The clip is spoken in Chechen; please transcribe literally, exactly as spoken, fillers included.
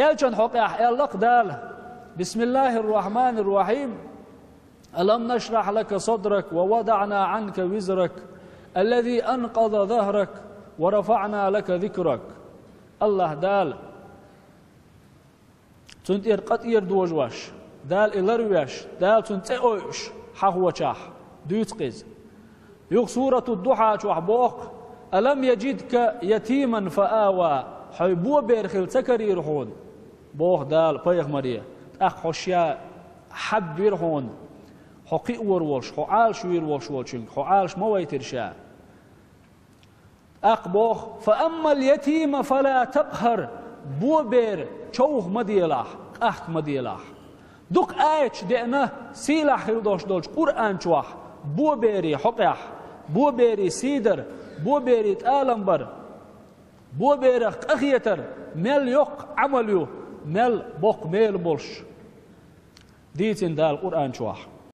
Элчан хьокъехь аьлла-кх Дала: «Бисмиллахир-рахманир-рахим. Алам нашрахь лака садрак ва вадаъна Ӏанка визрак, аллази анкъаза захрак, ва рафаъна лака зикрак». Аллаха Дала цунна тӀера къа тӀера дожош, Дала и ларвеш, Дала цунна цӀе ойуш, хьахочахь, дуьйцу-кх иза. Юха Сурату Духьа чохь боху: «Алам яжидка ятиман фа ава», хьо бо бер хилла ца карийра хьуна, боху Дала пайхамаре, тӀаккха хьо шен хьаб вира хьуна, хьо кхиор волуш, хьо Ӏалашвийр волуш волчуьнга, хьо Ӏалаш ма вайтира ша. ТӀаккха боху: «Фа аммал ятима фала такъхӀар», бо бер човха ма делахь, къахка ма делахь. Дукха аяташ деана, сийлахь хила долуш долчу Къуръан чохь бо берийн хьокъехь, бо берийн сий дар, бо берийн тӀалам бар, бо берах къахетар мел йоккха Ӏамал ю, мел боккха мела болуш, дийцина Дала Къуръан чохь.